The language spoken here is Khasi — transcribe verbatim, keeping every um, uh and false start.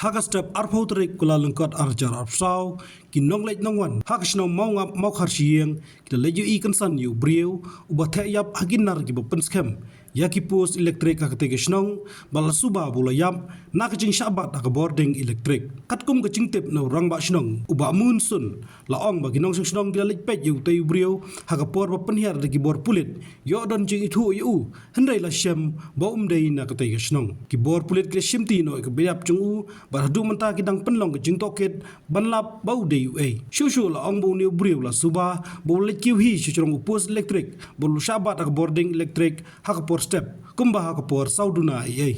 Ha ka step arphew tarik Kyllalyngkot arhajar arphew saw, ki nongleit nongwan ha ka shnong Mawngap Mawkharshiing ki la leit ïohi kynsan ïa u briew uba theh ïap ha ki nar kiba pynskhem ïa ki post elektrik ha katei ka shnong, bad la suba ba u la ïap na ka jingshah bat ha ka bording elektrik. Katkum ka jingtip na u rangbah shnong, u Bah Mun Sun, la ong ba ki nongshong shnong ki la leit peit ïa utei u briew ha ka por ba pynhiar da ki bor pulit, ïoh don jingithuh ïa u, hynrei la shem ba um dei na katei ka shnong. Ki bor pulit ki la shimti noh ïa ka bynïap jong u bad haduh mynta ki dang pynlong ka jingtohkit ban lap ba u dei uei. Shuh shuh la ong ba une u briew la suba ba u leit kiew hi sha jrong u post elektrik bad u la shah bat ha ka bording elektrik ha ka por step kumba ha ka por saw duna eiei.